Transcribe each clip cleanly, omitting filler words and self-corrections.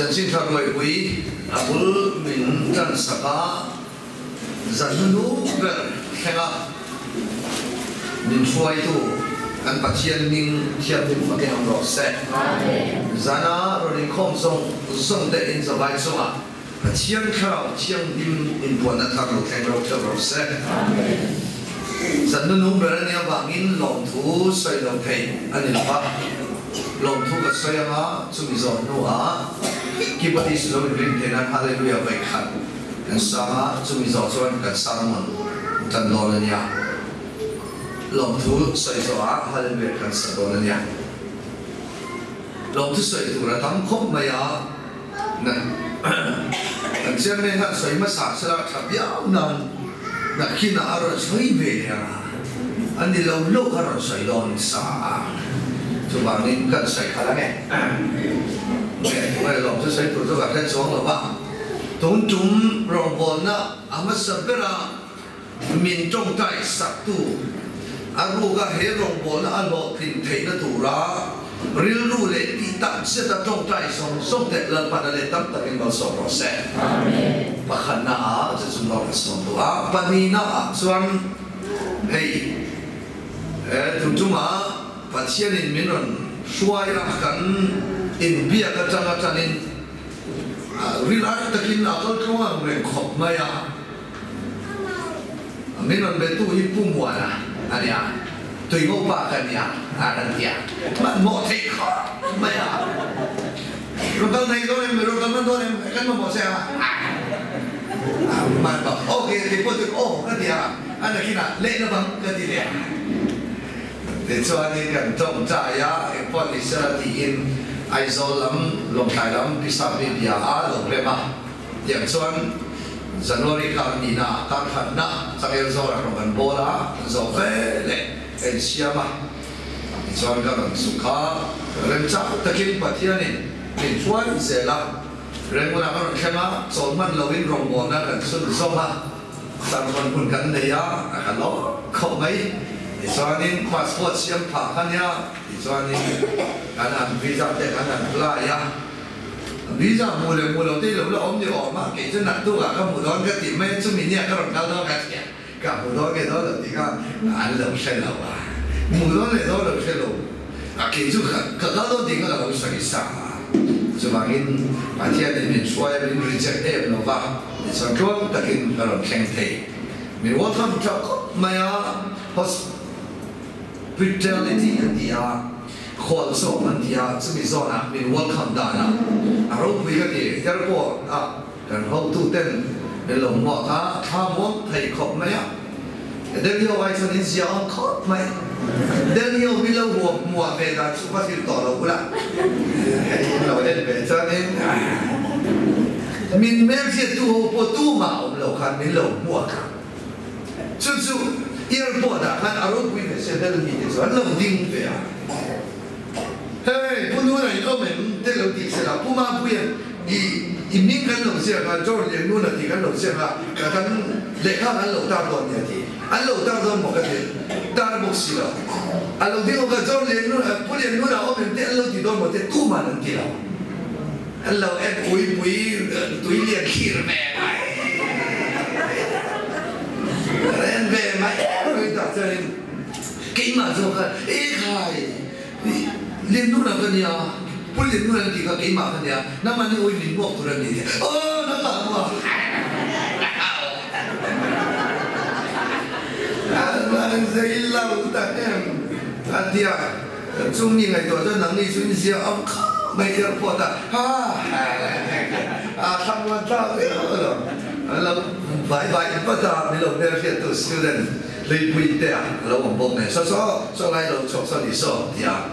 Chanchin tha ruaipui a bul min tan sak a, zan hnuhnung ber thleng a min hruaitu kan Pathian hming thianghlim fakin awm rawh se. Zana rawn inkhawm zawng zawng te in zavai chungah Pathian Thlarau Thianghlim inbuanna thar lo thleng ro theuh rawh se. Zan hnuhnung ber a nih avangin lawmthu sawi lo thei a ni lo va, lawmthu ka sawi anga chumi zawh hnuah keyboardist lo inrin theih nan Hallelujah vawikhat kan sang a, chumi zawh chuan kan sermon tan dawn a nia. Lawmthu sawi zawhah Hallelujah kan sa dawn a nia. Lawmthu sawi tur a tam khawp mai a. Kan chairman khan sawi hmasa sela tha viau nan nakhinah a rawn sawi ve leh a, a ni lo lo kha rawn sawi dawn sa a, chuvangin kan sawi khalh ange. Nge tunge lawm chu sawi tur chu ka hre chuang lo va, tun tum rawngbawlna a hmasa bera min tawngtai saktu a ruka he rawngbawlna a hlawhtlin theihna tura rilru leh tih tak zeta tawngtai zawng zawng te Lalpan a let tam takin malsawm rawh se. Pakhatna ah chu chu lawk a sawm duh a, pahnihna ah chuan hei he tuntumah Pathianin min rawn hruai a, kan inbiak atanga tanin rilai takin a kaltluang ang reng khawp mai a. Min rawn betu hi Pu Muana a nia, Tuiho pa ka nia a rawn ti a, hmanhmawh theih khawp mai a, rawn kal thei dawn em, rawn kal hman dawn em, kan mamawh che a, hmanhmawh, aw kei kei pawh chu aw ka ti a, a nakinah leh lovang ka ti leh a, tichuanin kan tawngtai a, engpawh ni sela tiin Aizawl lam, Lawngtlai lam Pisa Bibia a lo rem a. Tiang chuan January kar nihna kar khatna changel zawrah rawn kan bawl a, kan zawh ve leh ka insiam a. Tichuan ka rawn chhuk a, remchang takin Pathianin min hruai zel a, Rengunah ka rawn thleng a, chawl hman loin rawngbawlna kan chhun zawm a, sermon hun kan nei a, a ka lawm khawp mai. Tichuanin passport siam phah kha nia, tichuanin kan han visa te kan han apply a. Visa hmu leh hmu lo te lo la awm ni awm a, kei chu naktuk ah ka hmu dawn ka tih mai a, chumi nia ka rawn kal dawn ka ti a, ka hmu dawn nge dawn lo tih kha an lo hre lo a, hmu dawn leh dawn lo hre lo a, kei chu ka kal dawn tih kha ka lo sawi sa a, chuvangin Pathianin min hruai a, min reject em lo va, tichuan tluang takin ka rawn thleng thei, min welcome tha khawp mai a, hospitality an ti a. Khual zawk an ti a, chumi zawnah min welcome danah a ropui ka ti. Airport ah kan hotu ten min lo hmuak a, thla muang thei khawp mai a. Delhi ho ai chuan in zia awm khawp mai. Delhi ho min lo huam hmuah ve dan chu va hrilh tawh lo bula hei in lo en ve chuanin min hmelhriattu ho pawh tumah awm lo khan min lo hmuak a. Chu chu airport ah khan a ropui ve sia Delhi te chu an lo ding ve a. Hei Pu Nuna in awm em te lo tih sela Pu Mapuia'n i i hming kan lo ziak a George leh Nuna tih kan lo ziak a ka kan lehkha kan lo tar dawn nia ti. An lo tar dawn maw ka ti tar bawk si lo. A lo ding awk a George leh Nuna Pu leh Nuna awm em te an lo ti dawn maw te tuman an ti lo. An lo en uipui tui lian thlir ve mai an en ve mai mai tak chuanin keimah zawk khan e khai Liannuna ka nia Pu Liannuna an tih kha keimah ka nia nangmah ni ui min muak tur a ni tih aw nangmah muak an zei lo tak em a tia. Chung mi ngaihtuah chuan nangni chu in zia awm khawp mai airport ah ha ha thlang ruan tlak viau lo an lo vai vai vat a min lo hmelhriat tu student hluipui te ah a lo awm bawk nen saw saw saw lai lo chhuak saw ni saw ti a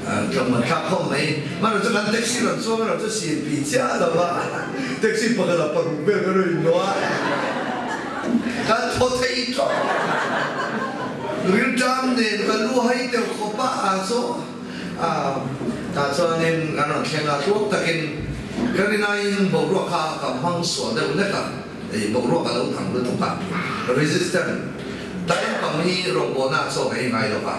tlawmngaih thlak khawp mai hmanraw chu kan taxi rawn chuang erawh chu sin pi chiah lo va taxi pakhat ah paruk vel kan rawn inhlawh a kan thaw thei tawp. Rilṭam nen ka lu hai deuh khawp a, a chu tah chuanin kan rawn thleng a, tluang takin ka rinaiin boruak kha ka hmang sual deuh hlek a, hei boruak a lo thang lutuk a, resistant time pang hi rawngbawlna ah chaw ka ei ngai lo va,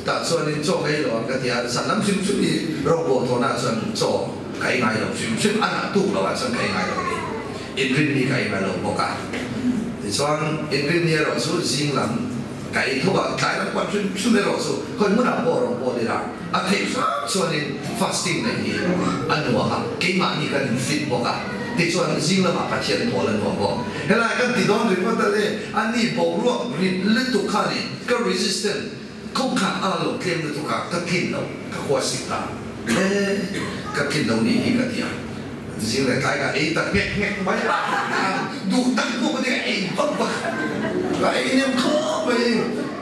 tah chuanin chaw ka ei lo ang ka ti a, zan lam hrim hrim hi rawngbawlthawhna ah chuan chaw. ka ei ngai lo hrim hrim a naktuk lo ah chuan ka ei ngai lo a ni. Inrinni ka ei ngai lo bawk a. Tichuan inrinni erawh chu zing lam ka ei tho a, tlai lam kuan hrim hrim erawh chu khawi hmunah pawh rawn pawl ila a theih hram chuanin fasting neih hi a nuam a, keimahni kan in fit bawk a, tichuan zing lamah Pathian pawl a nuam bawk. Helai kan ti dawn ringawt a le, a ni boruak rit lutuk kha ni ka resistant kho kha a lo tlem lutuk a, ka tlin lo, ka huasik ta e, ka tlin lo nih hi ka ti a, zing leh tlai ka ei ta nghek nghek mai a, duh tak pawh ka ti ka ei vak vak, ka ei nem khawp mai,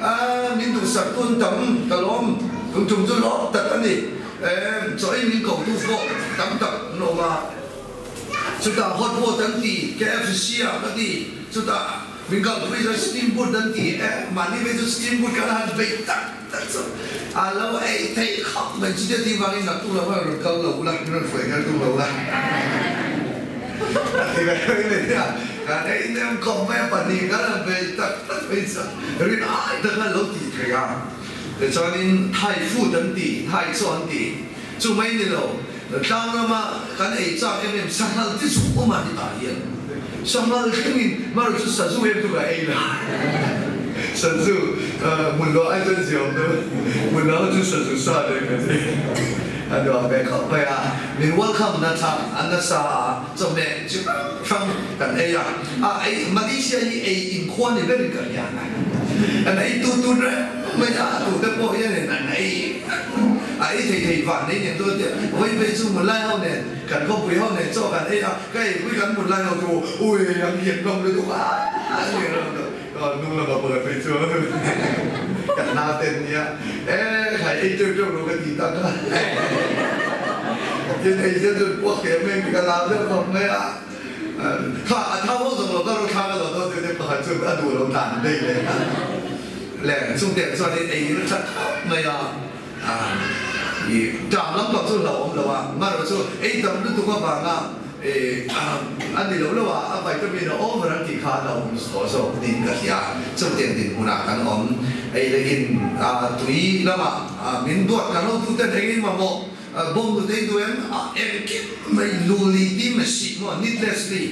a min duhsak tun tam ka lawm, tum tum chu lawm tak a ni, e chaw ei min ko tu pawh tam tak an awm a, chutah hot pot an ti, KFC ah ka ti, chutah. Min kal pui chuan steam boat an ti e, mahni vei chu steam boat khan a han beih tak tak chu a lo ei theih khawp mai. Chutia tih vangin naktuk lam a rawn kal lo ula, min rawn hruai kher tum lo ula a ti ve mai mai a, kan ei nem khawp mai a, pahnih khan han beih tak tak mai chu rin ai tak khan a lo tih theih a. Tichuanin Thai food an ti, Thai chaw an ti, chu mai ni lo. Tlang rama kan ei chak em em sanghal chi chu awm a ni tah hian sanghal thlengin marawh chu sazu em chu ka ei lo sazu hmun lo ai chuan ziawm deuh hmun lo chu sazu sa deuh ka ti a nuam ve khawp mai a min welcome na tha an nasa a chawhmeh chi hrang hrang kan ei a a ei Malaysia hi ei inkhua ni berin ka hria an ei tu tu reng mai a a tute pawh hianin an ei A ei thei thei van nei nen chuan tia vawi phei chu mun lai ho nen kan khawpui ho nen chaw kan ei a, ka eipui kan mun lai ho chu ui an hian hlawm lutuk a an hian hlawm lutuk a hnung lamah pakhat phei chuan kan nau te an nia e khai ei teuh teuh rawh ka ti tak a tin ei hian chuan puak hle mai ka lau deuh khawp mai a kha a thau ho zawng lo ka rawh thla ka lo dawn deuh deuh pakhat chuan a duh lo dan daih leh a le chungte chuan in ei in a that khawp mai a. I ṭam lam pang chu hlauhawm lo a, marawh chu ei tam lutuk avanga a ni lo lo a, a vitamin a over an tih kha a hlauhawm tawh zawk niin ka hria. Chutiang dinhmunah kan awm. Ei leh in tui lamah min duat kan ho tuten eng eng mamawh bawm lut ei duh em? Engkim mai luli ti masi maw needlessly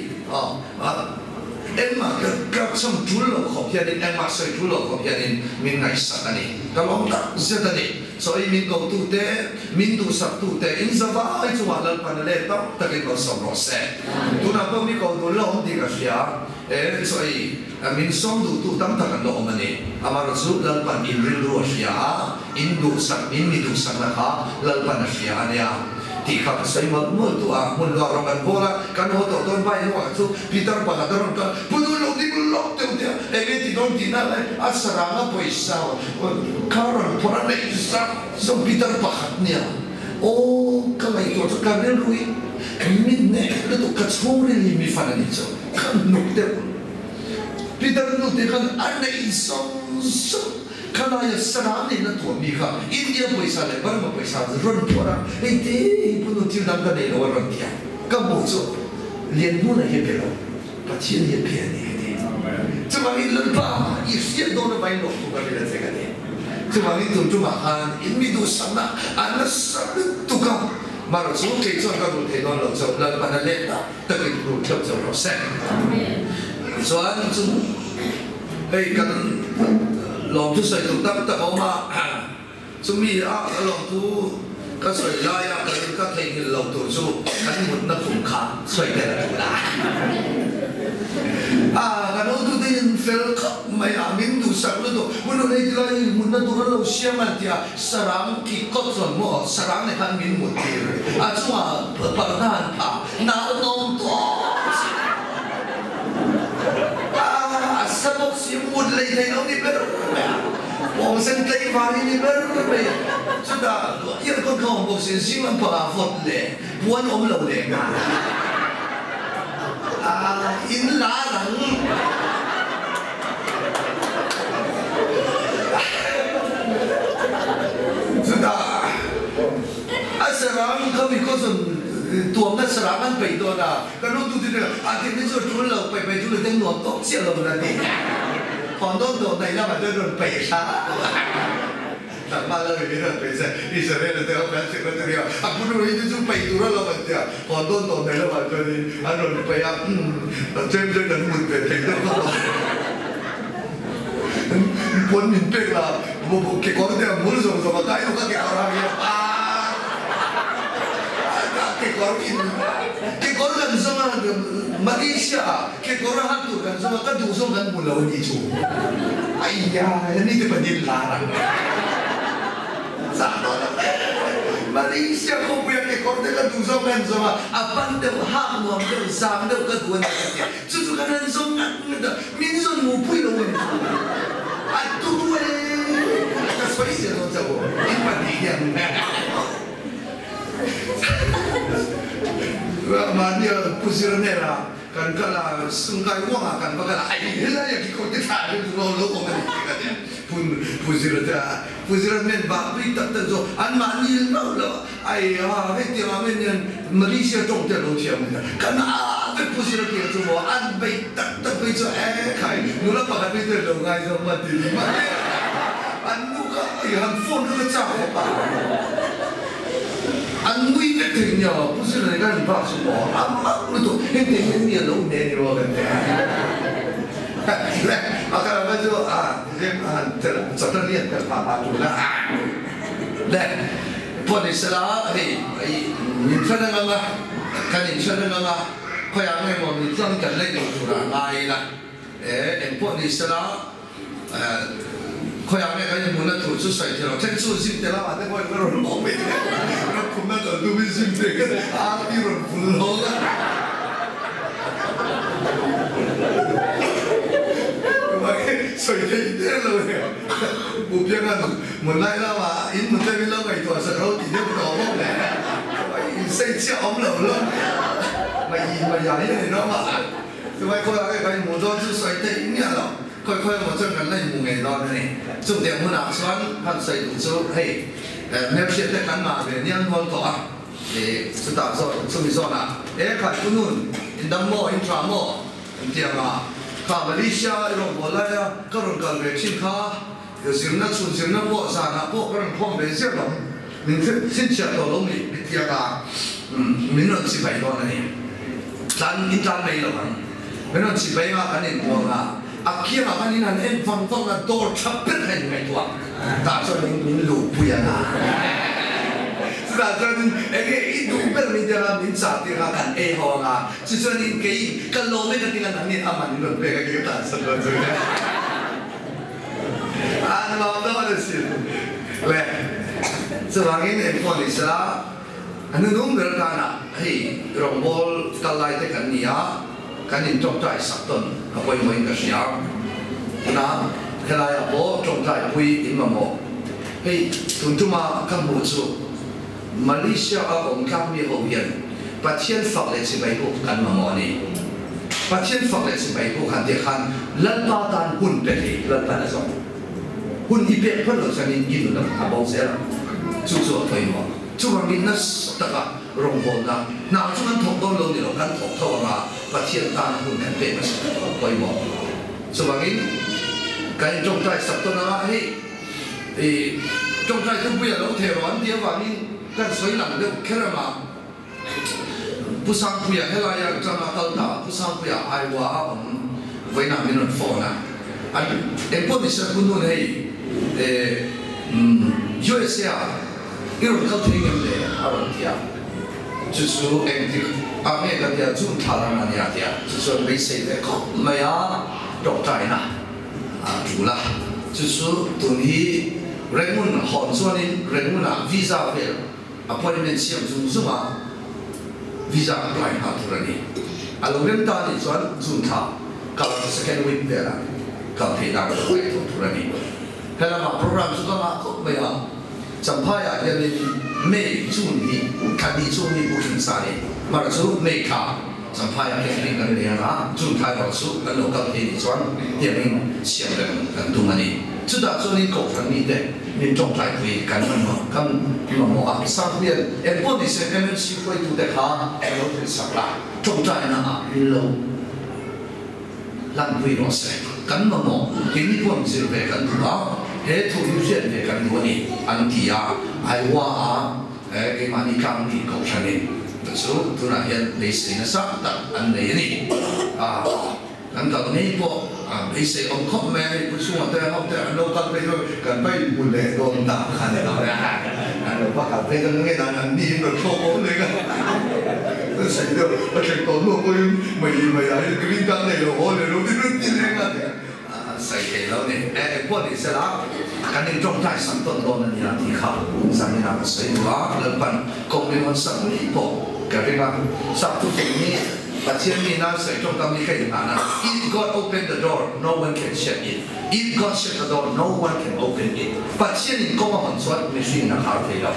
Engmah ka ka cham tul lo khawp hianin, engmah sawi tul lo khawp hianin min ngaihsak a ni. Ka lawm tak zet a ni. Chawi min kotute, min duhsaktute in zavai chungah Lalpan a let tam takin malsawm rawh se. Tunah pawh mi ko dun la awm tih ka hria. E, chawi min sawm duhtu tam tak an la awm a ni. Amaherawh chu Lalpan in rilru a hria a, in duhsak, in mi duhsakna kha Lalpan a hria a nia. Tih kha ka sawi mawlh mawlh duh a, hmun luah rawng kan bawl a, kan haw tawh dawn bai hnuah chu Peter pakhat a rawn kal, Pu Dul lo ding lawk deuh teh a, eng nge ti dawn tih na lai a sarang a pawisa kha rawn phawrh a neih zak zawk Peter pakhat nia aw ka ngaihtuah chu ka rilru hi min nek lutuk ka chhungril hi mi fan a nih chu ka hnuk deuh Peter nu te khan a neih zawng zawng Khalaia sarang nen a tuah mi kha India pawisa leh Burma pawisa rawn phuar a, hei te hi punu thil dang ka nei lo a rawn ti a, ka hmuh chu Lianhmuna hi a pe lo, Pathian hi a pe a ni ka ti. Chuvangin Lalpa i hriat dawn avain lawm thu ka hrilh a che ka ti. Chuvangin tun tumah khan in mi duhsakna a nasa lutuk a, marawh chu kei chuan ka rul thei dawn lo chauh, Lalpan a let tak takin rul theuh chauh rawh se. Chuan chu. Hei kan lawmthu sawi tur tak tak a awm a, chumi a ka lawmthu ka sawi laia ka ka theihnghilh lo tur chu kan mutna khum kha sawi tel a tul a. A kan hotute in fel khawp mai a, min duhsak lutuk, hun hun hei tilai hi mutna tur an lo siam an ti a, sarang ki kawt chuan maw sarang nen khan min mut tir, a chungah parda an phah, nal nawm tawp si. A sa bawk si, mut lei thei lo ni ber mai a, pawng sen tlei var hi ni ber mai a, chutah earcon kha awm bawk si, zing lam pangah vawt leh puan awm lo leh nghal a, in lar ang. Chutah a sarang kha mi khaw tuamna sarang an peih dawn a. Ka nu tu ti a ti ni chu tul lo pai pai chu le teng nuam tawk chiah lo na ti. Hawn dawn tawh naih lamah chuan rawn paih hram a. Tlangval a min rawn peih se Israel te ho kan secretary a a pu nu hi chu chu peih tur a lo an tia hawn dawn tawh mai lovah chuanin an rawn peih a umm tlem chuan kan mut ve thei deuh khawp a pawn min pek la kekawr te a mur zawng zawng a kai lawk a kekawr hang hian a kekawr in kekawr kan zawng a Malaysia ah Kekawr a hak tur kan zawng a, ka duh zawng kan hmu lo a nih chu. Aiya, hemi te pahnih lar ang. Zah dawn a Malaysia khawpuia kekawr te ka duh zawng kan zawng a, a pan deuh, hak nuam deuh, zang deuh ka duh a ni ka tia. Chu chu kan han zawng ngat ngat a, min zawn hmu pui lo a ni chu. A tu e, ka sawi zel dawn chauh aw, in pahnih hian. Mahnia Pu Zira hnenah kan kal a, Sungkai uangah kan va kal a, ai helai a kikaw te thla hi chu lo awm a ni tih ka tia. Pu Pu Zira te a, Pu Zira hnen vah pui tak tak chu anmahni lo lo a, ai ha hetiang ah men hian Malaysia tawng te a lo thiam a nia. Kan a vek Pu Zira tih chu maw an beih tak tak phei chu e khai nula pakhat phei chu lo ngaizawng a ti ni mai an nu kha i han phone kha ka chak khawp a. An nui vek thei nia, Pu Zira nen khan in bak chu maw a mak lutuk, heng thei hian mi a lo hne ni maw kan ti a. Le a kal ang chu a han tel chawt a lian tel pah pah tun a. Le pawh ni sela hei min hre reng ang a, kan in hre reng ang a, khawiah nge maw min tlang kan lei lo turah a ngai ila, e engpawh ni sela Khawiah nge kan inhmuhna tur chu sawi thei lo. Then chu zim te lamah te pawh in rawn awm mai thei a, rawn khumna kal tumin zim te khan arti rawn vul hlawk a. Sawi thei der lo e. Pu Pianga'n hmun lai lamah in hmu deuhin lo ngaihtuah sak ro tih deuh tawh bawk le. Insei chiah awm lo lo. Mai mai ah hian in awm a. Chuvai khawiah nge kan inhmuh dawn chu sawi theih miah lo. Khawi khawi emaw chuan kan la inhmu ngei dawn a ni. Chutiang hunah chuan han sawi duh chu hei hmelhriat te kan ngah ve nial nual tawh a, chutah zawh chumi zawnah e khai pu nun in dam maw in tha maw intiang a, kha Malaysia i rawn bawl lai a ka rawn kal ve thin kha zirna chhun zirna pawh zanah pawh ka rawn khawm ve ziah lo min chhinchhiah tawh lo mi intiang a min rawn chibai dawn a ni. Tlan in tlan mai lo ang. Min rawn chip eng a kan inbuang a, a kiangah khan in han en vang vang a, dawr tha ber kha in ngaihtuah tah chuan in min luhpui ang a. Chutah chuan in enge i duh ber min tia a, min chah tir a, kan ei ho ang a, chu chuan in kei ka lawm e ka ti a, nangni a man in rawn pek a kei ka tlan san dawn chu a nuam dawn asin le. Chuvangin engpawh ni sela. A hnunung ber danah hei rawngbawl kal lai te kan ni a, kan in tawngtai sak tawn a pawimawhin ka hria. Tuna helaiah pawh tawngtai pui in mamawh. Hei tun tuma ka hmuh chu Malaysia a awm tlangmi ho hian Pathian fak leh chibai buk kan mamawh a ni. Pathian fak leh chibai buk han tih khan Lalpa tan hun pe thei Lalpan a zawng. Hun i pek phawt loh chuanin i nun a bo zel ang. Chu chu a pawimawh. Chuvangin nasa taka rawngbawlna hna chu kan thawk dawn lo ni lo, kan thawk tho anga Pathian tana hun kan pek nasa tak a pawimawh. Chuvangin kan intawngtai sak tawn anga hei i tawngtai thupui a lo thei rawh an tih avangin kan sawi lang deuh kher anga Pu Sangpuia helaia tanga kal ta Pu Sangpuia Aiwa a awm vawiinah min rawn phone a, an engpawh ni se Pu Nun hei USA ah i rawn kal thei ngem le a rawn ti a, chu chu engtik ah nge ka tia June thla lam a nia tia chu chuan beisei ve khawp mai a tawngtaina a tul a, chu chu tun hi Rangoon hawn chuanin Rangoon ah visa vel Appointment siam zung zung a visa apply nghal tur a ni. A lo rem ta nih chuan June thla kal second week velah kal theih dan ka ngaih thawh tur a ni. He lamah program chu ka ngah khawp mai a, Champhaiah hianin May, June hi thla hnih chhung hi booking sa a ni. Hmar chu May thla Champhaiah camping kan nei ang a, June thla erawh chu kan lo kal thei nih chuan tiangin siam rem kan tum a ni. Chutah chuanin Kohhran mite min tawngtaipui kan kan mamawh a, Sangpuian engpawh ni se MMC hruaitute kha ka lo hrilh sak la, tawngtaina ah min lo hlanpui rawh se. Kan mamawh, keini pawhin zir ve kan duh a. he thu hi hriat ve kan duh a ni, an ti a. Iowa a keimahni tlangmi kohhranin chu tunah hian beisei nasa tak an nei a ni. Kan kal ngei pawh a beisei awm khawp mai a, hei pu chhunga te ho te an lo kal phei chuan kan va inhmu leh dawn ta kha ni lo e, an lo va kal phei chuan nge dan an ni in rawn thlawk awm leh ka sawi deuh a thleng tawh hnu pawhin mai mai ah hian green card nei lo haw leh lo ti reng ti reng a ti a sawi thei lo ni e, engpawh ni sela kan in tawngtai sak tawn dawn a nia tih kha zaninah ka sawi duh a, Lalpan kawng min hawn sak ngei pawh ka ring a, sak thuthleng hi Pathian mi nan sawi tawngkam hi ka inhlan a, If God open the door, no one can shut it. If God shut the door, no one can open it. Pathianin kawng a hawn chuan mihringin a khar thei lo.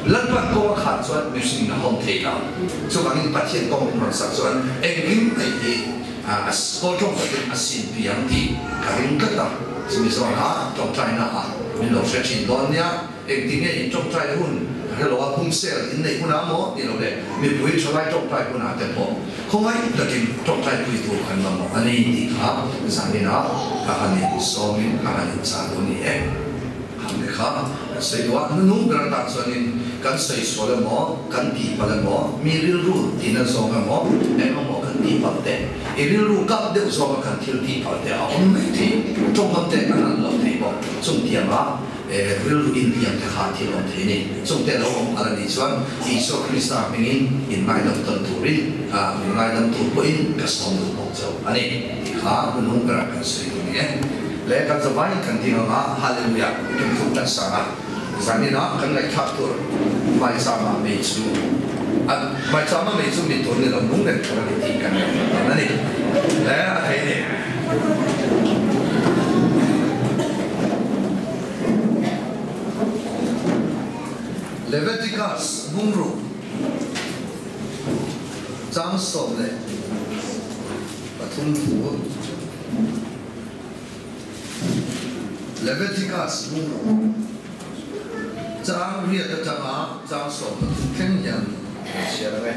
Lalpan kawng a khar chuan mihringin a hawn thei lo. Chuvangin Pathian kawng min hawn sak chuan engkim mai hi a kawl tawng takin a sin piang tih ka ring tlat a. Chumi zawnah tawngtaina ah min lo hre thin dawn nia. Engti nge in tawngtai hun hre lo a, hung sel in neih hunah maw ni lo le, mipui thalai tawngtai hunah te pawh khawngaih takin tawngtai pui tur kan mamawh a ni tih kha zaninah ka han in sawmin ka han in chah duh a ni e. Kham te kha kan sawi duh a, nunung ber atan chuanin kan sawi sual emaw, kan tih palh emaw, mi rilru tihna zawng emaw, eng emaw kan tih palh te, i rilru kap deuh zawnga kan thil tih palh te a awm mai thei, tawngkam te kan an lo thei bawk, chungtianga Rilru inhliam te kha thil awm thei a ni. Chungte lo awm phalh a nih chuan Isua Krista hmingin in ngaidam tawn turin min ngaidam tur pawhin ka sawm duh bawk chauh a ni tih kha hmunhung berah kan sawi duh ni e. Le kan zavaiin kan ding ang a, Hallelujah tum thum kan sang a, zaninah kan ngaihthlak tur Maichama mei chu Maichama mei chu mi tur ni lo nung reng tur a ni tih kan ngaihtuah dawn a ni. Le a thei a ni. Leviticus bungruk chang 13 thu Leviticus bungruk chang riat atanga chang 13 thleng hian kan chhiar ang e.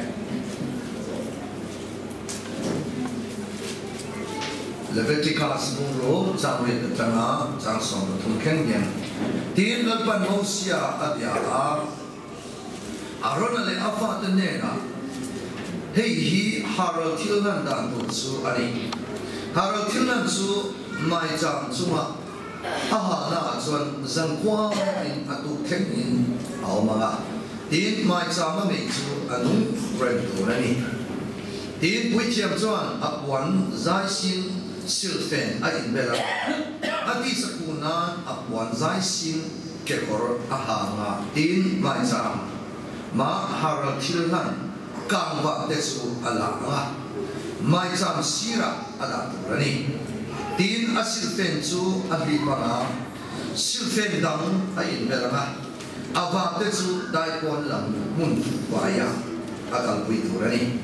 Leviticus bungraw changriat atanga chang 13 thleng hian tiin Lalpan Mosia a bia a, Arona leh a fate hnenah, Hei hi Haral thil hlan dan tur chu a ni. Haral thil hlan chu maicham chungah a halnaah chuan zankuain a tuk thlengin a awm ang a, tin maicham a mei chu a nung reng tur a ni. Tin, puithiam chuan a puan zaisin silfen a inbel a, a tisa khuh nan a puan zaisin kekawr a ha nga. Tin, maicham mah haral thil hlan kang vah te chu a la ang a, maicham sirah a dah tur a ni. Tin, a silfen chu a hlip ang a, silfen dang a inbel ang a, A vate chu daipawn lam hmun faiah a kalpui tur a ni.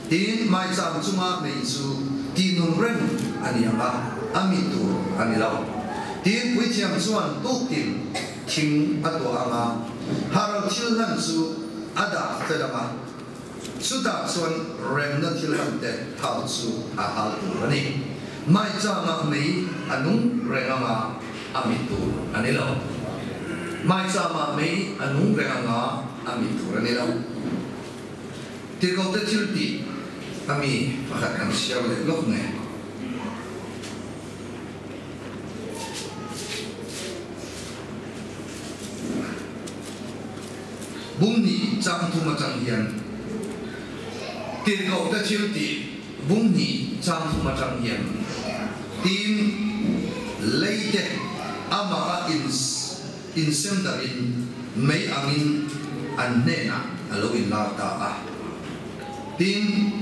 Tin, maicham chunga mei chu tihnun reng a ni ang a, a mit tur a ni lo. Tin, puithiam chuan tuktin thing a tuah ang a, haral thil hlan chu a dah fel ang a, chutah chuan remna thil hlan te thau chu a hal tur a ni. Maichama mei a nung reng ang a, a mit tur a ni lo. Maichama mei a nung reng ang a, a mit tur a ni lo. Tirhkohte thil tih a mi pakhat kan chhiar leh lawk nge? Bum hnih chang thum atang hian Tirhkohte thil tih Bung hnih chang thum atang hian tin leite amah a insem darin mei angin an hnenah a lo inlar ta a. Tin,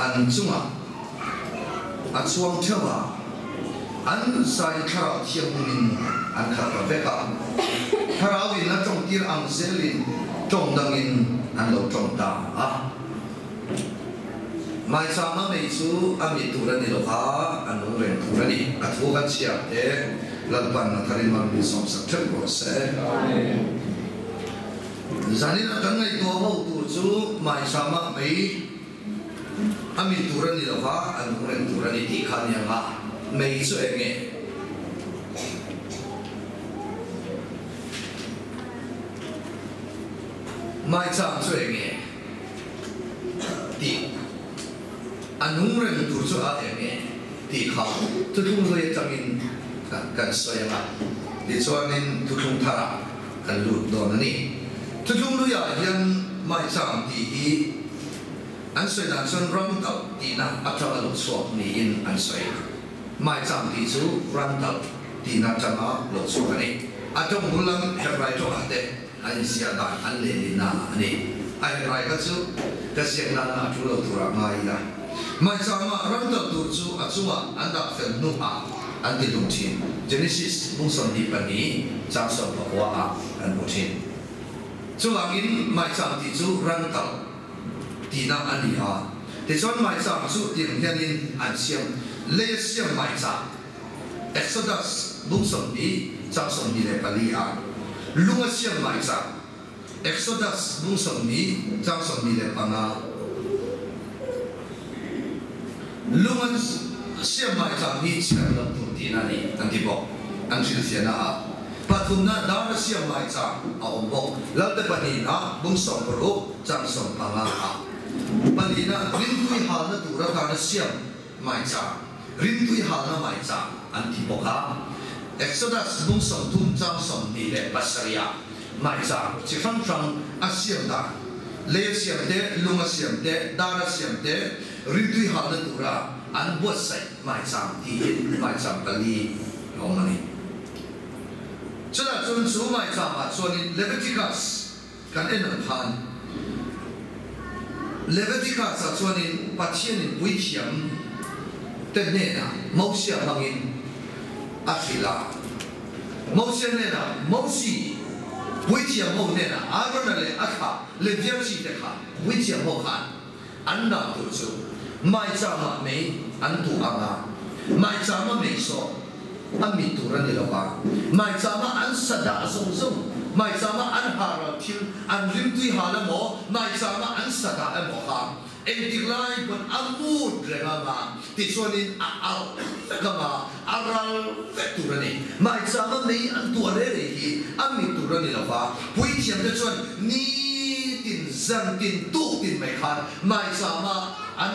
an chungah a chuang theuh a, an zai thlarau thianghlimin an khat ta vek a. Thlarauin a tawngtir ang zelin tawng dangin an lo tawng ta a. Maichama mei chu a mit tur a ni lo a, a nung reng tur a ni. A thu kan chhiar te Lalpan a tharin mal min sawmsak theuh rawh se. Zanin a kan ngaihtuah ho tur chu Maichama mei a mit tur a ni lo va, a nung reng tur a ni tih kha a ni ang a, mei chu eng nge? Maicham chu eng nge tih a nung reng tur chu a eng nge tih kha thuthlung hlui atangin kan sawi ang a, tichuanin thuthlung tharah kan lut dawn a ni. Thuthlung hluiah hian maicham tih hi an sawi dan chuan ram talh tihna atanga lo chhuak niin an sawi. Maicham tih chu ram talh tihna atanga lo chhuak a ni. A tawng bul lam Hebrai tawngah te an inziah dan an lehlinna a ni. A Hebrai kha chu ka ziak nana a tul lo turah ngai ila. Maichama ram talh tur chu a chungah an dah fel hnuah an ti hlum thin. Genesis bung 22 chang 19 ah kan hmu thin. Chuvangin maicham tih chu ran talh tihna a ni a. Tichuan maicham chu tiang hianin an siam, lei a siam maicham. Exodus bung 20 chang 24 ah lung a siam maicham. Exodus bung 20 chang 25 lung an siam maicham hi chhiar loh tur tihna a ni an ti bawk. An hrilhfiahna ah pathumna dar a siam maicham a awm bawk. Lalte pahnihna bung 16 chang 15 ah pahnihna rimtui halna tur atana siam maicham, rimtui halna maicham an ti bawk a. Exodus bung 30 chang 27 ah maicham chi hrang hrang a siam dan, lei a siam te, lung a siam te, dar a siam te, rimtui halna tura an buatsaih maicham tiin maicham pali a awm a ni. Chutah chuan chu maicham ah chuanin Leviticus kan en ang khan Leviticus ah chuanin Pathianin puithiam te hnenah Mosia hmangin a hrilh a. Mosia hnenah, Mosi, puithiam ho hnenah Aarona leh a thlah Levia chi te kha puithiam ho khan an dah tur chu maichama mei an tuh ang a, maichama mei sawh a mit tur a ni lo va, maichama an sa dah zawng zawng, maichama an haral thil an rimtui hal emaw, maichama an sa dah emaw kha engtik lai pawn a mut reng ang a, tichuanin a alh vek ang a, a ral vek tur a ni. Maichama mei an tuah reh reh hi a mit tur a ni lo va, puithiamte chuan nitin zantin tuktin mai khan maichama an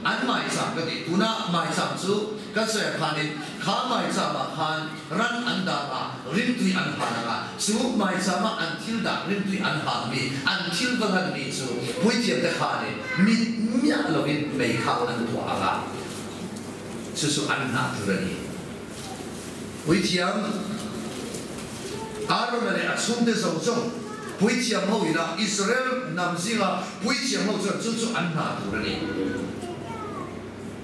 an maicham ka ti. Tuna maicham chu kan sawi ang khanin kha maichamah khan ran an dah ang a, rimtui an han ang a, chu maichamah an thil dah rimtui an han mi, an thil va hlan mi chu puithiamte khanin mit miah lovin mei kha an tuah ang a, chu chu an hnah tur a ni. Puithiam Aarona leh a chhungte zawng zawng puithiam ho ina Israel hnam zinga puithiam ho chuan chu chu an hna tur a ni.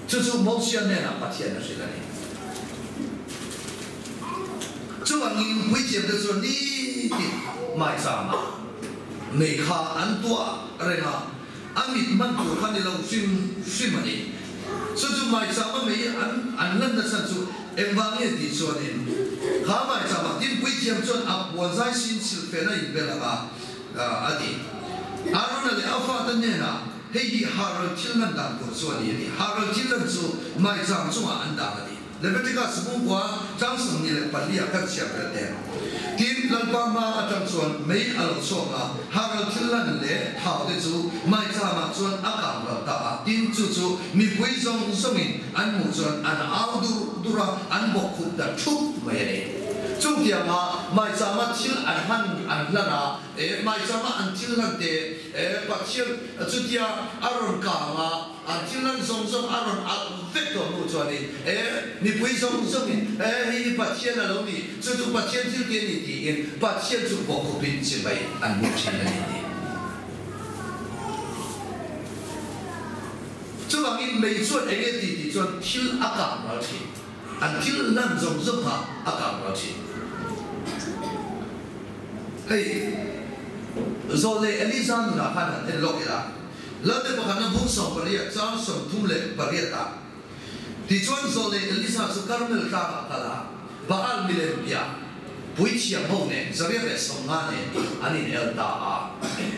Chu chu Mosia hnenah Pathian a hrilh a ni. Chuvangin puithiamte chuan nitin maichama mei kha an tuah reng a, a mit hman tur kha ni lo hrim hrim a ni. Chu chu maichama mei an an lanna chhan chu engvang nge tih chuanin kha maichama tin puithiam chuan a puan zai sin silhfen a inbel ang a, a ti. Aarona leh a fate hnenah hei hi Haral thil lan dan tur chu a ni a ti. Haral thil lan chu maicham chungah an dah a ti. Leviticus bungkua tlang 24 ah kan chhiar vel teh. Tin, Lalpa hma atang chuan mei a lo chhuak a, Haral thil lan leh thau te chu maicham ah chuan a kang lo ta a. Tin, chu chu mipui zawng zawngin an hmuh chuan an au dur dur a, an bawk khup ta thup mai a ni. Chungtianga maichama thil an hman an hlan a, E maichama an thil hlan te, e Pathian chutia a rawn kang a, an thil hlan zawng zawng a rawn alh vek tawh hnu chuanin, e mipui zawng zawngin, e hei hi Pathian a lo ni, chu chu Pathian thil te a ni tiin Pathian chu bawkkhupin chibai an hmuh thin a ni ti. Chuvangin mei chuan eng nge ti tih chuan thil a kang ral thin. An thil hlan zawng zawng kha a kang ral thin. Hei zawh leh Eliza nunah khan han en lawk ila, Lalte pakhatna bung 18 chang 38 ah tichuan zawh leh Eliza chu Karmel tlangah kal a, Baal milem bia puithiam ho nen 150 nen an in el ta a.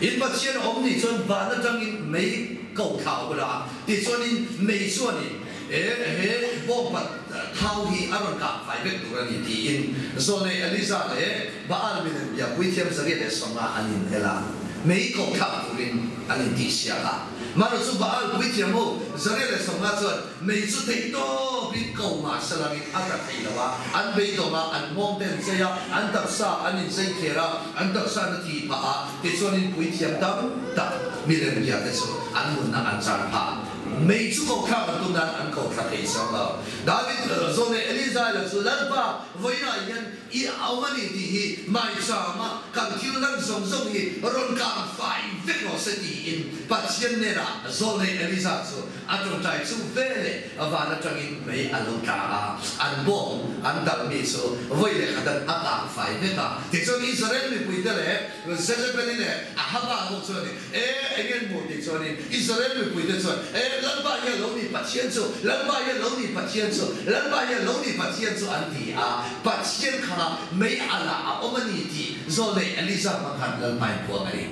In Pathian a awm ni chuan van atangin mei ko thlau ula, tichuanin mei chuanin E he bawngpat thau hi a rawn kah fai vek tur a ni tiin Zawlnei Eliza leh Baal milem bia puithiam 150 an inhel a. Mei ko thlak turin an intihsiak a. Mara chu Baal puithiam ho 150 chuan mei chu theih tawpin ko mah salangin a tla thei lo a, an beidawng a, an nghawng te an chei a, an taksa an inzei thler a, an taksa an a thi phah a, tichuanin puithiam tam tak milem bia te chu an nunna an chan phah. Mei chu ko thlak an tum nan an ko thla thei chuang lo. David zawhne Elizael-a chu Lalpa vawiinah hian I au a ni tih hi maichama kan thil lan zawng zawng hi rawn kang fai vek rawh se tiin Pathian hnenah zawlnei Eliza chu a tawngtai chu veleh van atangin mei a lo tla a, an bawm an dalmi chu vawi leh khatan a kang fai vek a. Tichuan Israel mipuite leh Jezebeli leh Ahaba ho chuan E, eng nge maw tih chuanin Israel mipuite chuan, E, Lalpa hi a lo ni Pathian chu, Lalpa hi a lo ni Pathian chu, Lalpa hi a lo ni Pathian chu an ti a. Pathian kha mei alah a awm a ni tih zawlnei Elija hmang khan Lalpa in puang a ni.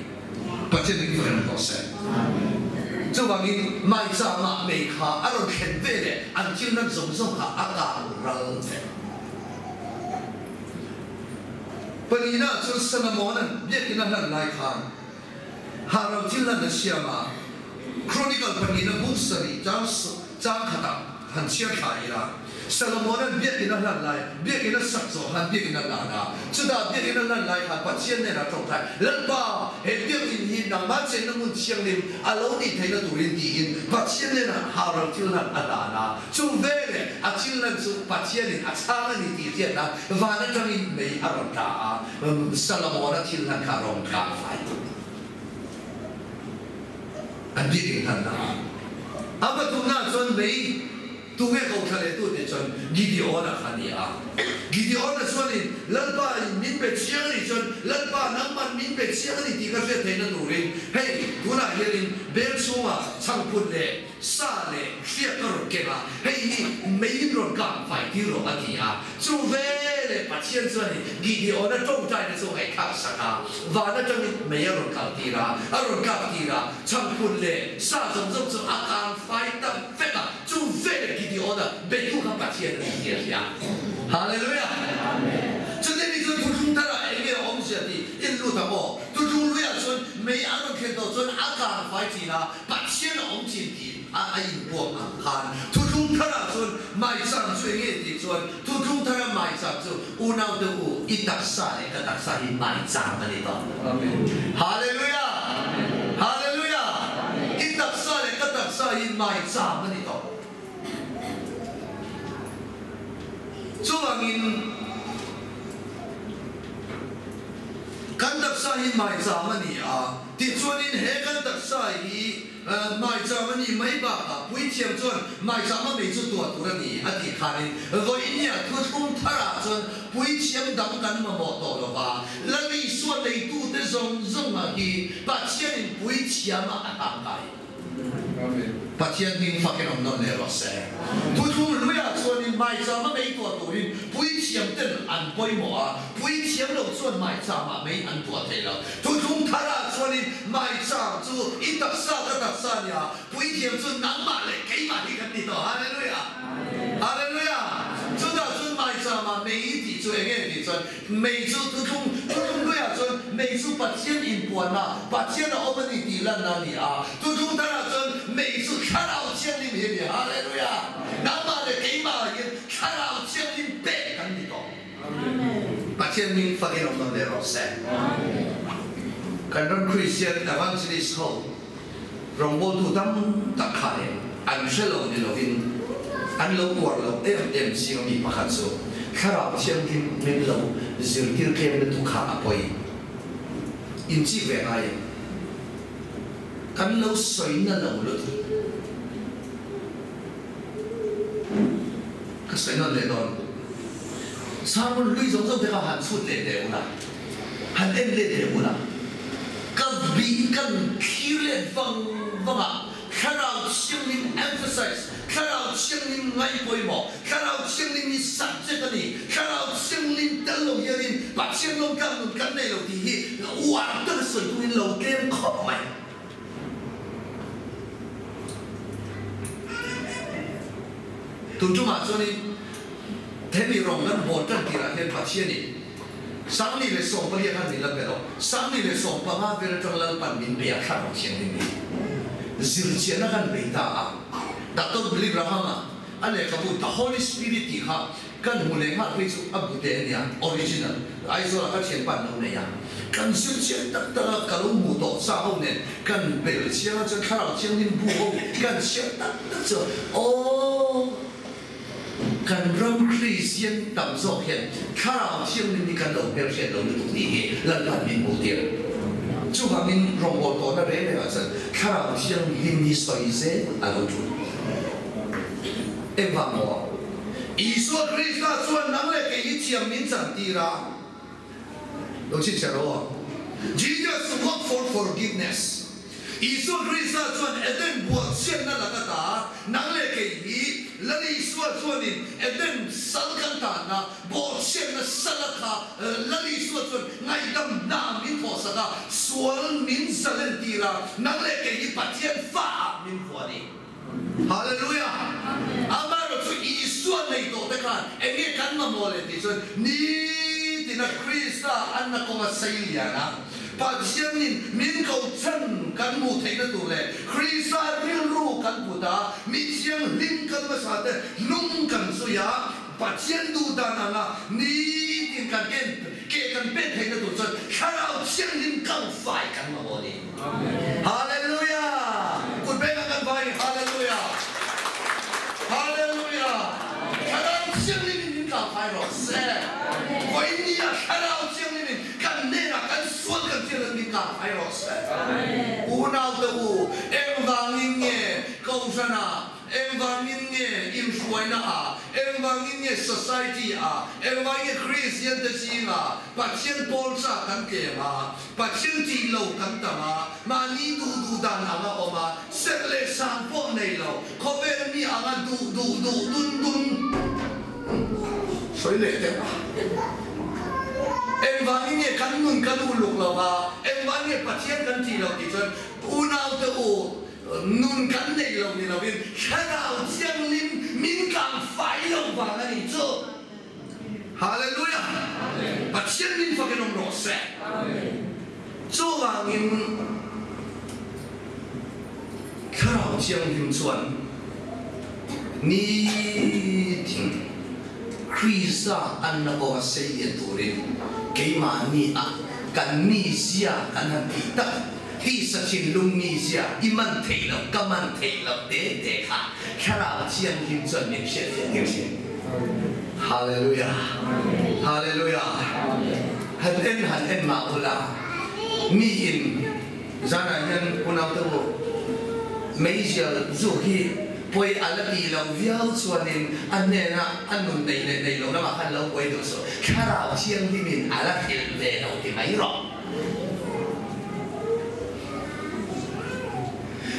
Pathian ring fak in tawh se. Chuvangin maichangah mei kha a rawn thlen ve leh an thil hman zawng zawng kha a kang ral vek. Palina chuan Salamona'n biakinn a hlan lai khan Haro thil hlan a siam a, Chronicle pahnihna bung sarih chang chang khatah han chhiar thla ila, Salomona'n biakinn a hlan lai, biakinn a sak zawh khan biakinn a hlan a, chutah biakinn a hlan lai khan Pathian hnenah tawngtai, Lalpa, he biakinn hi nangmah chenna hmun thianghlim a lo nih theihna turin tiin Pathian hnenah haro thil hlan a hlan a, chu veleh a thil hlan chu Pathianin a chhang a ni tih hriatna van atangin mei a rawn tla a. Solomon-a thil hlan kha rawng kang fai tuk an biakinn hlannak ah a pathumnak cun mei tu nge ko thla le tu ti cun Gideon-a kha a ni a. Gideon-a chuan in Lalpa in min pe chiang a nih cun Lalpa nangman min pe chiang a ni ti ka hriat theihna turin hei tunah hianin bel chhungah chhangphut leh Sa leh hriat ka rawn keng a, hei hi meiin rawn kang fai tir rawh a ti a. Chu veleh Pathian chuan Gideon-a tawngtaina chu ngaihthlak sak a, van atangin mei a rawn kal tir a, a rawn kap tir a, chhangphun leh sa zawng zawng chu a kang fai ta vek a. Chu veleh Gideon-a beitu kha Pathian a ni tih a hria. Hallelujah! Chutih ni chuan thuthlung tharah eng nge a awmzia tih in lut ang aw. Thuthlung luiah chuan mei a rawn thlen tawh chuan a kang fai thin a, Pathian a awm thin tih a a inpuang ang khan Thuthlung Tharah chuan maicham chu enge tih chuan Thuthlung Thara maicham chu unaute u i taksa leh ka taksa hi maicham a ni tawh. Hallelujah! Hallelujah! I taksa leh ka taksa hi maicham a ni tawh. Chuvangin kan taksa hi maicham a ni a. Tichuanin he kan taksa hi maicham a nih mai bakah puithiam chuan maicham a mei chu tuah tur a ni a tih khanin vawinia thuthlung tharah chuan puithiam dang kan mamawh tawh lo va, Lal Isua neitute zawng zawngah hi Pathianin puithiamah a tangkai. Pathian hming fakin awm nawn leh rawh se. Thuthlung hluiah chuanin maichama mei tuah turin puithiam ten an pawimawh a, puithiam lo chuan maichama mei an tuah thei lo. Thuthlung tharah chuanin maicham chu i taksa ka taksa nia, puithiam chu nangmah leh keimah hi kan ni tawh. Hallelujah! Hallelujah! Chutah chuan maichama mei i tih chu enge tih chuan Mei chu thuthlung, thuthlung hnuaiah chuan mei chu Pathian inpuanna, Pathian a awm a ni tih lanna a ni a. Thuthlung tharah chuan mei chu Thlarau Thianghlim hi a ni. Hallelujah! Nangmah leh keimah ah hian Thlarau Thianghlim pek kan ni tawh. Pathian hming fakin awm nawn leh rawh se. Kan ram Kristian Evangelist ho rawngbawltu tam tak kha leh an hre lo ni lovin an lo uar lo em em zing ami pakhat chu Thlarau Thianghlim min lo zirtir tlem lutuk kha a pawi inchik ve ngai em? Kan lo sawi na lo lutuk. Ka sawi nawn leh dawn. Sermon hlui zawng zawng te kha han chhut leh leh ula, han en let leh ula, ka bih kan thlir let vang vang a, Thlarau Thianghlim emphasize, Thlarau Thianghlim ngaih pawimawh, Thlarau Thianghlim hi subject a ni, Thlarau Thianghlim tel lo hianin Pathian lo tlang nun kan nei lo tih hi uar taka sawi turin lo tlem khawp mai. Tun tumah chuanin hemi rawng kan hawn tan tirah hian Pathianin. 2014 khan min la pe lo. 2015 vel atang Lalpan min pe a Thlarau Thianghlim hi. Zirchiahna kan bei ta a. Doctor Billy Graham-a a lehkhabu The Holy Spirit tih kha kan hmu leh nghal phei chu a bu te a nia, original. Aizawla ka thianpa an lo nei a. Kan zirchiah tak tak a, ka lo hmuh tawh sa ho nen kan bel chiang a chuan Thlarau Thianghlim bu ho kan chhiar tak tak chu aw! Kan ram Kristian tam zawk hian Thlarau Thianghlim hi kan lo hmelhriat lo lutuk tih hi Lalpan min hmuh tir. Chuvangin rawngbâwl tawhna reng rengah chuan Thlarau Thianghlim hi sawi zel a lo tul. Engvang maw? Isua Krista chuan nang leh kei hi thiam min chan tir a. Lo chhinchhiah rawh aw. Jesus work for forgiveness. Isua Krista chuan Eden buahchhiatna laka ta nang leh kei hi Lal Isua chuanin Eden sal kan tanna bawhchhiatna sala kha Lal Isua chuan ngaihdamna min thawhsak a, sual min zalen tir a, nang leh kei hi Pathian fa ah min vuah a ni. Hallelujah! Amaherawh chu Isua nei tawh te khan eng nge kan mamawh leh tih chuan nitina Krista anna kawnga sei lian a, Pathianin min ko chhan kan hmuh theihna tur leh Krista rilru kan put a, mi thianghlim kal hmasa te hnung kan zui a, Pathian duh dan anga nitin kan ken ke kan pek theihna tur chuan Thlarau Thianghlim kal fai kan mamawh a ni. Hallelujah! Kut bengah kan vai Hallelujah! Hallelujah! Thlarau Thianghlim in min kal fai rawh se. Vawiin ah Thlarau Thianghlim in kan hnenah kan sual kan thil in min kal fai rawh se. Unaute u, engvangin nge Kohhran ah Engvangin nge inhruaina ah, engvangin nge society ah, engvangin nge Kristian te zingah Pathian pawl chak kan tlem a, Pathian tih lo kan tam a, mahni duh duh dan anga awm a, serh leh sang pawh nei lo, khawvel mi anga duh duh duh dun dun sawi leh teh a. Engvangin nge kan nun kan uluk lo a, engvangin nge Pathian kan tih lo tih chuan unaute u, Nun kan nei lo ni lovin Thlarau Thianghlim min kang fai lo vang a ni chu. Hallelujah! Pathian min fakin awm rawh se. Chuvangin Thlarau Thianghlim chuan nitin Krista anna kawnga sei lian turin keimahni a kan mizia kan han tih tak Tisa thinlung mizia i man theih loh, ka man theih loh te te kha Thlarau Thianghlim chuan min hriatfiah tir thin. Hallelujah! Hallelujah! Han en han en mah ula, mi in zanah hian unaute u, meizial zuk hi pawi a la tih loh viau chuanin a hnena a nun neih leh neih loh lamah khan lo pawi duh suh. Thlarau Thianghlimin a la hrilh ve lo ti mai rawh.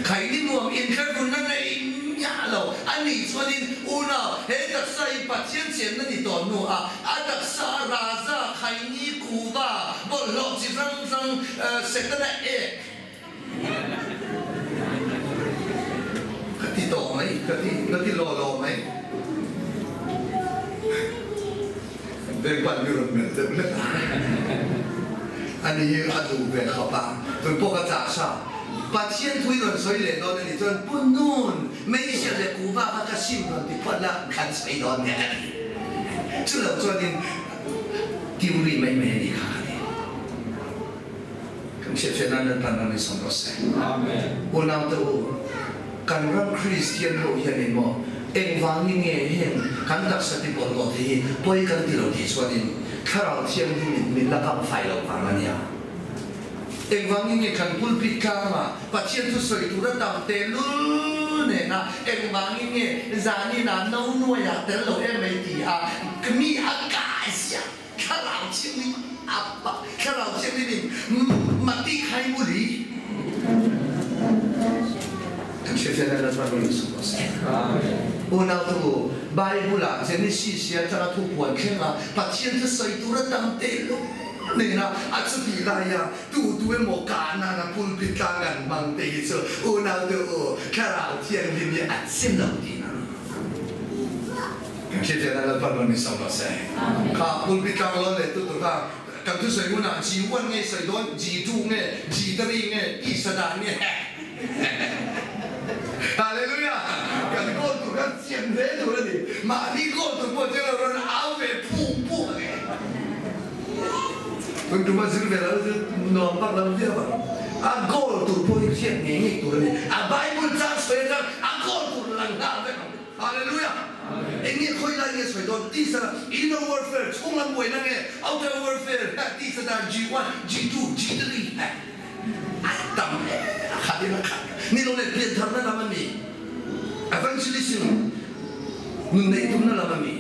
Khaini nuam inthlahrunna nei miah lo a nih chuanin unau he taksa hi Pathian chenna ni tawh hnu ah a taksa raza khaini kuva bawlhhlawh chi hrang hrang Setana ek ka ti tawh mai ka ti ka ti law law mai. Vengpan mi rawn melh deuh hlek a, ani hi a duh ve khawp a, tun pawh ka chah sa. Pathian thu i rawn sawi leh dawn a nih chuan Pu Nun, Meizial leh Kuhva kha ka sim rawn ti phawt la, kan sawi dawn nia ka ti. Chu lo chuanin theory mai mai a nih kha ka ti. Kan hriatfiah nan Lalpan ram in sawm rawh se. Unaute u, kan ram Kristian ho hianin maw engvangin nge heng kan taksa ti bawlhhlawh te hi pawi kan ti lo tih chuanin Thlarau Thianghlimin min la kam fai loh vang a nia. Engvangin nge kan pulpit tlangah Pathian thu sawi tura tam tehlul nena engvangin nge zanin ah no nuaiah tel lo em mai ti a mi a kai ziah. Thlarau Thianghlim a Thlarau Thianghlim in mati khai muli kan hriatfiah nan Lalpa ro in sawm rawh se. Unau te u, Bible ah Genesis hi atanga thu puan thleng a Pathian thu sawi tur a tam teh lul nen a, a chuti lai a tu tu emaw Kanaan a pulpit tlang an hmang te hi chu unau te u, Thlarau Thianghlim hi a chim lo tihna. Kan hriatfiah nan Lalpa ro in sawm rawh se. Kha pulpit tlang lawn leh tu tur kha. Kan thusawi hunah G one nge sawi dawn, G two nge, G three nge, tisa dan nge heh. Hallelujah! Kan goal tur kha chian hle tur a ni. Mahni goal tur pawh chuan a rawn au ve phung phung ang e. Tun tuma zir ve lo chu nuam vak lo viau ang. A goal tur pawh hi hriat ngei ngei tur a ni. A Bible chang sawi atang a goal tur lang nghal vek ang. Hallelujah! Eng nge khawi lai nge sawi dawn? Tisa inner warfare, chhung lam buaina nge outer warfare? Tisa dan G one, G two, G three. A tam e, a khat in a khat. Ni lo leh piantharna lam a ni. Evangelism, nun neih tumna lam a ni.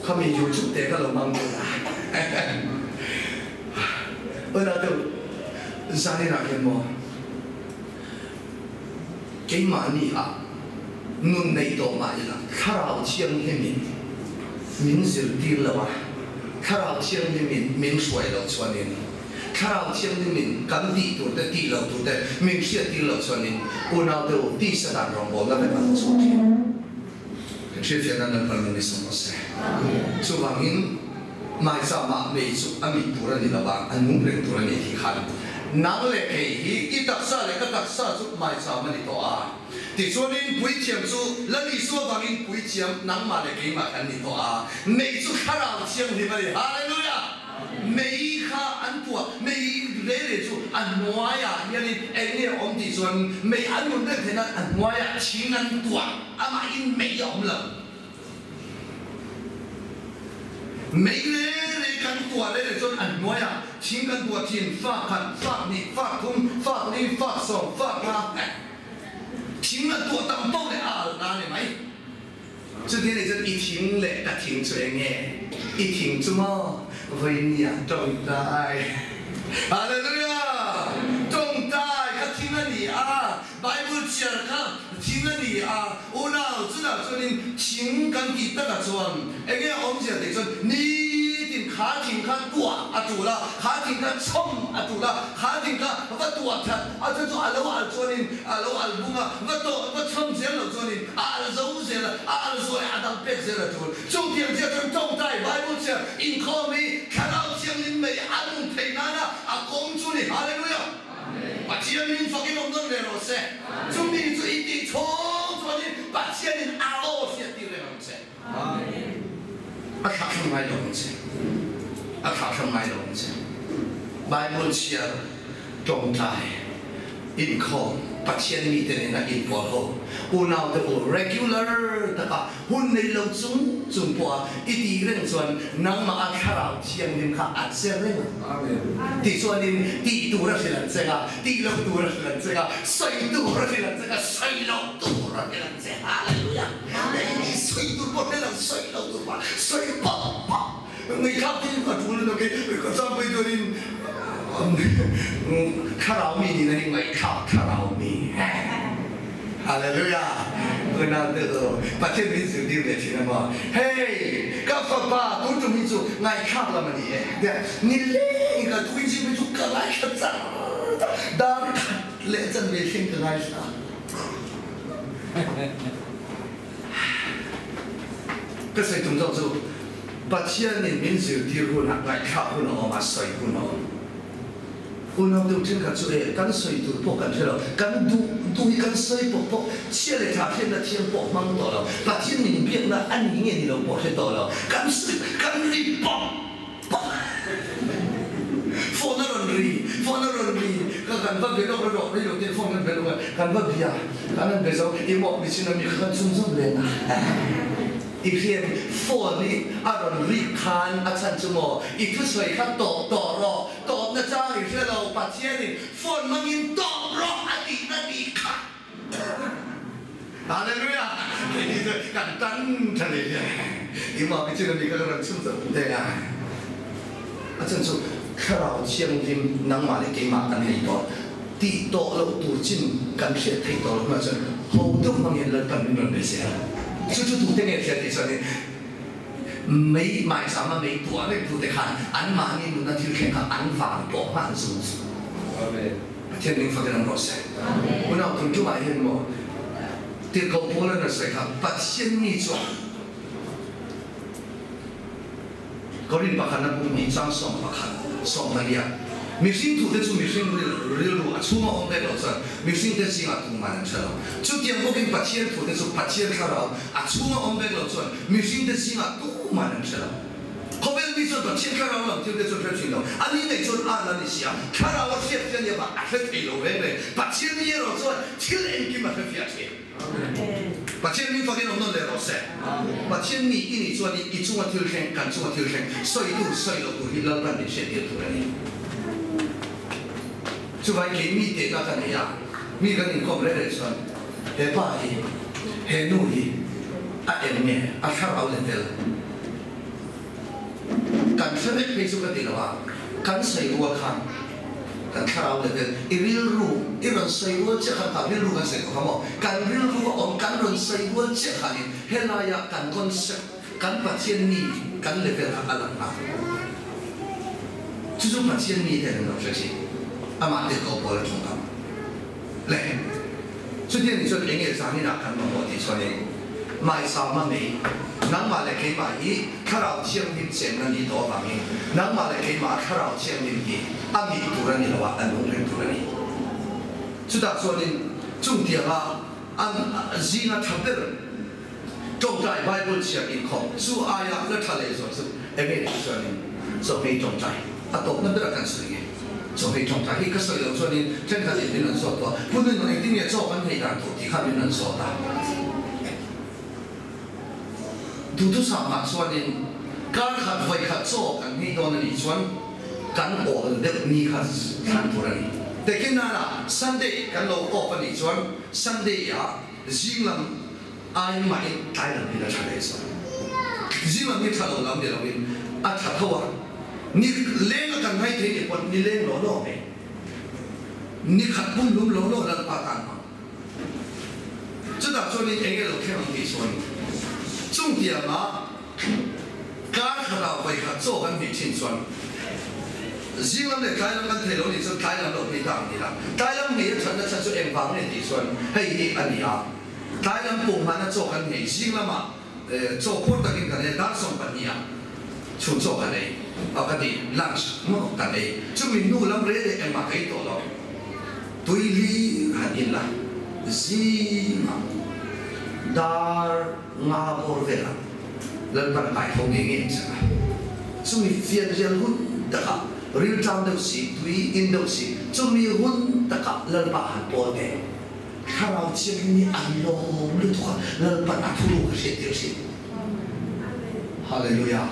Khami YouTube te ka lo hmang dawn a. Aw deuh zanin ah hian maw keimahni ah nun neih tawh mah ila Thlarau Thianghlimin min zirtir lo a, Thlarau Thianghlimin min hruai loh chuanin, Thlarau Thianghlimin kan tih tur te tih loh tur te min hriattir loh chuanin unau te u tisa dan rawngbawlna vek a lo chhuak thin. Kan hriatfiahna Lalpan min i sawm rawh se. Chuvangin Maichama mei chu a mit tur a ni lo a, a nung reng tur a ni tih khan nang leh kei hi i taksa leh ka taksa chu Maicham a ni tawh a. Tichuanin puithiam chu Lal Isua vangin puithiam nangmah leh keimah kan ni tawh a, mei chu Thlarau Thianghlim a ni. Hallelujah! Mei kha an tuah, mei re re chu a hnuaiah hianin eng nge a awm tih chuan mei an nun reng theih nan a hnuaiah thing an tuah, amahin mei a awm lo. Mei re re kan tuah re re chuan a hnuaiah thing kan tuah thin, fak khat, fak hnih, fak thum, fak li, fak sawm, fak nga, thing a tuah tam poh leh a alh na a ni mai. Chuti nih chuan i thing leh ka thing chu eng nge? I thing chu maw vawinia tawngtai? Hallelujah! Tawngtai kha thing a ni a, Bible chhiar kha thing a ni a, unau chutah chuanin thing kan tih takah chuan eng nge a awmzia tih chuan nitin kha thing kha tuah a tul a, kha thing kha chhawm a tul a, kha thing kha va tuah that a chu chu a lo al chuanin a lo al bung a, va tawh va chhawm zel loh chuanin a al zo zel a, a al zual leh a dang pek zel a tul. Chutiang chiah chuan tawngtai Bible chhiar inkhawm hi Thlarau Thianghlim mai a nung theih nana a kawng chu ni. Hallelujah! Pathian min fakin awm nawn ve rawh se. Chumi chu i tih chhawng chuanin Pathianin a aw hriat tir reng ang che. A thlah hrang ngai lo ang che. A thlah hrang ngai lo ang che. Bible chhiar tawngtai inkhawm Pathian mite nena inpawl ho unaute u regular taka hun nei lo chung chung pawha i tih reng chuan nangmah a Thlarau Thianghlim kha a che reng ang. Tichuanin tih tur a hrilh an cheng a, tih loh tur a hrilh an cheng a, sawi tur a hrilh an cheng a, sawi loh tur a hrilh an cheng. Hallelujah! Hei sawi tur pawh hre lo, sawi loh tur pawh sawi pawp pawp. Ngaihthlak hi a tul lo ke ka changpui turin thlarau mi nihna hi ngaihthlak thlarau mi. Hallelujah! Unau te u, Pathian min zirtir ve thin a maw? Hei, ka fapa tun tum hi chu ngaihthlak lam a ni e. Ni leng ka tui zing hi chu ka ngaithla char char, dar khat leh chanve thleng ka ngaithla. Ka sawi tum zawk chu Pathianin min zirtir hunah ngaihthlak hun a awm a, sawi hun a awm. Unau deuh thenkhat chu e, kan sawi tur pawh kan hre lo, kan duh duh hi kan sawi pawh pawh chhia leh tha hriatna thiam pawh hmang tawh lo, Pathian min biakna a ni nge ni lo pawh hre tawh lo, kan sawi kan ri pawp pawp. Phone a rawn ri, phone a rawn ri, ka kan va be lawk rawh ri lo te phone kan be lawk a, kan va bia, kan han be zo, i mawh mi chin a mi kha kan chhun zawm len a. I hriat phone hi a rawn rik khan a chhan chu maw, i thusawi kha tawp tawh rawh, tawpna chang i hre lo, Pathianin phone hmangin tawp rawh a tihna tih kha. Hallelujah! Kei hi chu kan tan tha leh hian i mah mi chin a mi kha ka rawn chhun chauh teh a. A chhan chu Thlarau Thianghlim nangmah leh keimah kan nei tawh tih tawh loh tur chin kan hriat theih tawh loh hnuah chuan ho deuh hmang hian Lalpan min rawn be zel. Chu chu tute nge hriat tih chuan in mei maichama mei tuah vek tute khan anmahni nuna thil thleng kha an vang pawh nghal zung zung. Amen. Pathian ning fakin awm rawh se. Unau tun tumah hian maw Tirhkoh Paul an rawn sawi kha Pathian mi chuan Korin pakhatna bung hnih chang 11, 14 ah, Mihring thute chu mihring rilru a chhunga awm vek loh chuan mihringte zingah tuman an hre lo. Chutiang bawkin Pathian thute chu Pathian thlarau a chhunga awm vek loh chuan mihringte zingah tuman an hre lo. Khawvel mi chuan Pathian thlarau lam thilte chu an hre thin lo. A ni ngei chuan a la ni si a, thlarau a hriat fiah nia vang a hre thei lo reng reng. Pathian mi erawh chuan thil engkim a hre fiah thin. Pathian min fakin awm nawn leh rawh se. Pathian mi i nih chuan i chunga thil thleng, kan chunga thil thleng sawi tur, sawi loh tur hi Lalpan min hriattir tur a ni. Chuvai kei mi tehna ka nei a, mi kan inkawm reng reng chuan he pa hi, he nu hi a eng nge, a thlarau level Kan hre vek phei chu ka ti lo a, kan sawi rual khan kan thlarau level i rilru i rawn sawi rual chiah khan kha rilru kan sawi tawh kha maw, kan rilru a awm kan rawn sawi rual chiah khanin helaia kan concept kan Pathian mi kan level kha a lang nghal. Chu chu Pathian mi ten an lo hre thin, amah tirhkoh pawl a tawngkam le. Chutiang nih chuan enge zaninah kan mamawh tih chuanin Maisama mei, nangmah leh keimah hi Thlarau Thianghlim chenna ni tawh avangin nangmah leh keimah Thlarau Thianghlim hi a mit tur a ni lo a, a nung reng tur a ni. Chutah chuanin chungtianga an zinga tha ber tawngtai Bible chhiar inkhawm chu aia la tha leh zual chu enge tih chuanin chawhmei tawngtai a tawpna bera kan sawi nge. Chawhmeh tawngtai hi ka sawi loh chuanin thenkhatin min rawn zawt tawh a, Pu Nunun engtin nge chaw kan hei dan tur tih kha min rawn zawt a. Duhthusam ah chuanin kar khat vawi khat chaw kan hei dawn a nih chuan kan awl deuh ni kha thlan tur a ni. Tekin nana Sunday kan lo off a nih chuan Sunday ah zing lam ai mahin tlai lam hi la tha leh zawk. Zing lam hi tha lo lam ni loin a tha tho a, ni leng a kan ngai thei ni pawn ni leng law law mai, ni khat pum lum law law Lalpa tan hmang. Chutah chuanin eng nge lo thleng ang tih chuan chung tianga kar khatah vawi khat chaw kan hmih thin chuan zing lam leh tlai lam kan thei lo nih chuan tlai lam lo phei ta ang ti la, tlai lam ngei a thatna chhan chu engvang nge tih chuan hei hi a ni a. Tlai lam pawh hmana chaw kan nghei, zing lamah chaw phur takin kan ei a, dar 12 ah chhun chaw kan ei a, ka ti lunch maw kan ei, chumi hnu lam rel leh engmah ka ei tawh lo, tui hlir han in la, zingah dar nga bawr velah Lalpan kai tho ngei ngei ang che a, chumi fianrial hun takah rilṭam deuh si, tui in deuh si, chumi hun takah Lalpa han pawl ve. Thlarau Thianghlim hi a lawm lutuk a, Lalpan a thuruk a hriattir thin. Hallelujah.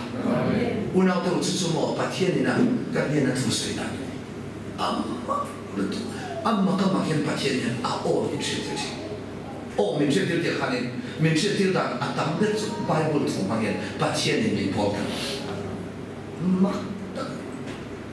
Unaute u chu chu maw Pathian ina kan hnena thu sawi dan a ni. A mak lutuk. A mak a mak hian Pathian hian a aw min hriattir thin. Aw min hriattir tih khanin min hriattir dan a tam ber chu Bible thu hmang hian Pathianin min pawl kha. Mak tak.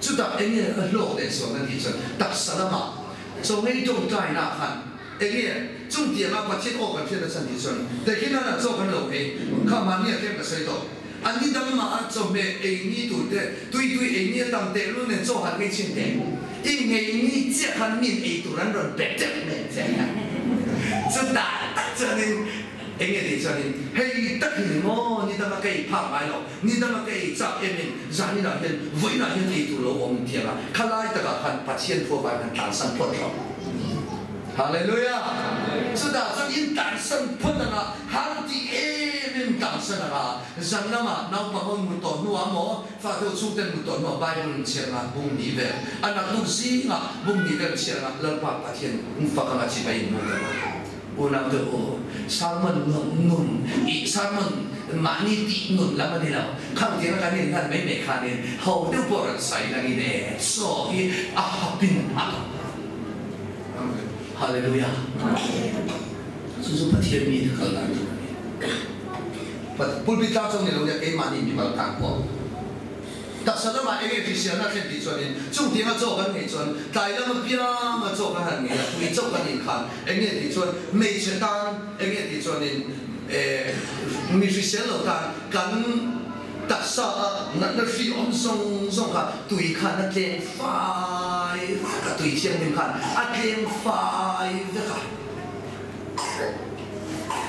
Chutah enge a hlawk leh chuan a tih chuan taksa lamah Chawngei tawngtaina khan enge chung tianga Pathian aw kan hriat a chhan tih chuan tehkhin nana chaw kan lo ei kha mahni a tlem ka sawi tawh. A ni dang mah a chawhmeh ei ni tur te, tui tui ei ni a tam teh lul nen chaw han ngei chhin teh. I ngei ni chiah khan min ei tur an rawn pe teuh nen che. Chutah tak chuanin Enge tih chuanin, Hei tak hi ni maw, ni danga ka ei phak ngai lo, ni danga ka ei chak em in zaninah hian vawiinah hian ei tur lo awm thiang a, khalai takah khan Pathian thu avangin han tlansan phawt rawh. Hallelujah! Chutah chuan in tlansan phawt anga, han ti em em tlansan anga, zan lamah naupang ho mut tawh hnuah maw, fate ho chhungten mut tawh hnuah Bible in chhiar anga bung hnih vel, a naktuk zingah bung hnih vel chhiar anga Lalpa Pathian fak anga chibai in buk anga. Unaute u, sermon nun nun ih sermon mahni tih nun lam a ni lo. Khang tianga kan inhlan mai mai khanin ho deuh pawh rawn sawi langin e, chaw hi a hapin a awm. Hallelujah! Chu chu Pathian mite kal dan tur a ni. Pulpit tlang chu a ni lo nia, keimahni mimal tan pawh. Taksa lamah eng nge hriselna thlen tih chuanin chung tianga chaw kan nghei chuan tlai lam apianga chaw kan han nghei a, tui chauh kan inkhan eng nge tih chuan hmeichhe tan eng nge tih chuanin mi hrisel lo tan kan taksa a natna hri awm zawng zawng kha tui khan a tleng fai vek a, tui thianghlim khan a tleng fai vek a.